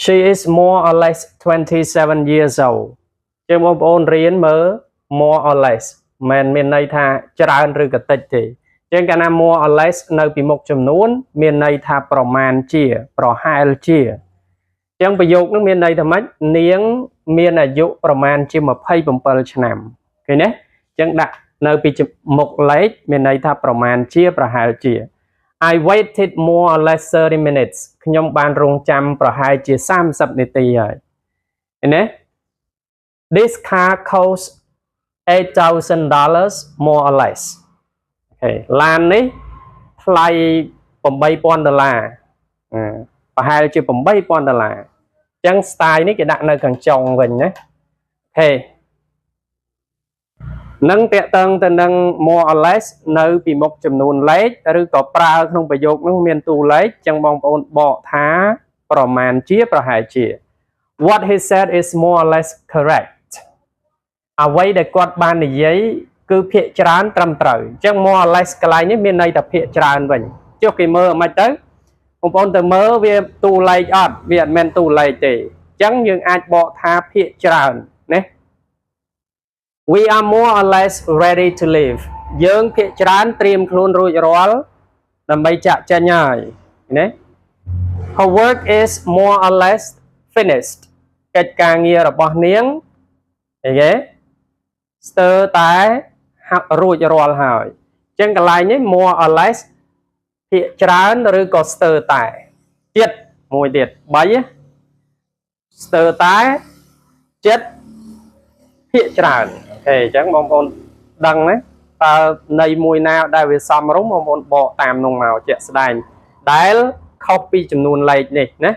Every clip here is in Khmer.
She is more or less 27 years old. ជាងបងប្អូនរៀនមើល more or less មិនមានន័យថាច្រើនឬក៏តិចទេជាងកាលណា more or less នៅពីមុខចំនួន មានន័យថាប្រមាណជា ប្រហែលជាចឹងប្រយោគនោះមានន័យថាម៉េចនាងមានអាយុប្រមាណជា27ឆ្នាំឃើញទេចឹងដាក់នៅពីមុខលេខមានន័យថាប្រមាណជាប្រហែលជា I waited more or less 30 minutes. ខ្ញុំបានរងចាំប្រហែលជា30នាទីហើយឃើញទេ This car costs $8,000 more or less. Okay ឡាននេះថ្លៃ8000ដុល្លារប្រហែលជា8000ដុល្លារអញ្ចឹង style នេះគេដាក់នៅខាងចុងវិញណាOkay នឹងតកតឹងទៅនឹង more or less នៅពីមុខចំនួនលេខឬក៏ប្រើក្នុងប្រយោគនោះមានតួលេខអញ្ចឹងបងប្អូនបកថាប្រមាណជាប្រហែលជា What he said is more or less correct. អ្វីដែលគាត់បាននិយាយគឺភាគច្រើនត្រឹមត្រូវអញ្ចឹង more or less កន្លែងនេះមានន័យថាភាគច្រើនវិញចុះគេមើលមិនទៅបងប្អូនទៅមើលវាតួលេខអត់វាអត់មែនតួលេខទេអញ្ចឹងយើងអាចបកថាភាគច្រើនណា We are more or less ready to leave. យើងភាគច្រើនត្រៀមខ្លួនរួចរាល់ដើម្បីចាក់ចេញហើយណា Her work is more or less finished. កិច្ចការងាររបស់នាងអីគេស្ទើរតែហាក់រួចរាល់ហើយអញ្ចឹងកន្លែងនេះ more or less ភាគច្រើនឬក៏ស្ទើរតែចិត្តមួយទៀត3ស្ទើរតែចិត្តភាគច្រើន okay អញ្ចឹងបងប្អូនដឹងណាតើនៃមួយណាដែលវាសមរម្យបងប្អូនបកតាមនោះមកជាក់ស្ដែងដែលខុសពីចំនួនលេខនេះណា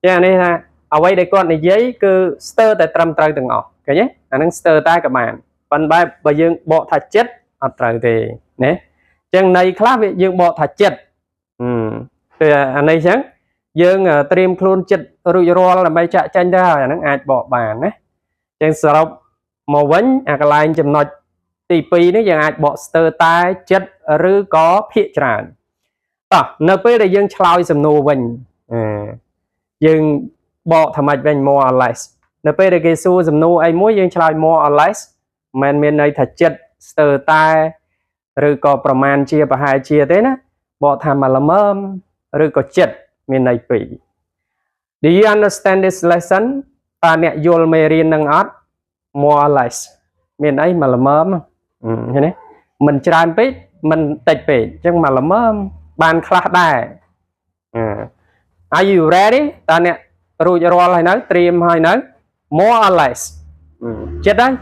ចឹងអានេះថាអ្វីដែលគាត់និយាយគឺស្ទើរតែត្រឹមត្រូវទាំងអស់ឃើញទេអាហ្នឹងស្ទើរតែក៏បានប៉ុន្តែបើយើងបកថាចិត្តអត់ត្រូវទេណាចឹងន័យខ្លះវាយើងបកថាចិត្តហឹមគឺអានេះចឹងយើងត្រៀមខ្លួនចិត្តរួចរាល់ដើម្បីចាក់ចេញទៅហើយអាហ្នឹងអាចបកបានណាចឹងសរុបមកវិញអាកន្លែងចំណុចទី2នេះយើងអាចបកស្ទើរតែចិត្តឬក៏ភាគច្រើនតោះនៅពេលដែលយើងឆ្លើយសំណួរវិញយើងបកថាម៉េចវិញ more or less នៅពេលដែលគេសួរសំណួរអីមួយយើងឆ្លើយ more or less មិនមានន័យថាចិត្តស្ទើរតែឬក៏ប្រមាណជាប្រហែលជាទេណាបកថាមកល្មមឬក៏ចិត្តមានន័យពីរ Do you understand this lesson? តើអ្នកយល់មេរៀននឹងអត់ More or less មានអីមកល្មមឃើញទេមិនច្រើនពេកមិនតិចពេកអញ្ចឹងមកល្មមបានខ្លះដែរ Are you ready? តើអ្នករួចរាល់ហើយនៅត្រៀមហើយនៅ More or less ចិត្តហើយ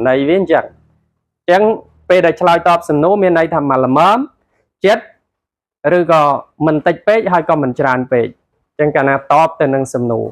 ន័យវាអញ្ចឹងអញ្ចឹងពេលដែលឆ្លើយតបសំណួរមានន័យថាមកល្មមចិត្តឬក៏មិនតិចពេកហើយក៏មិនច្រើនពេកអញ្ចឹងកាលណាតបទៅនឹងសំណួរ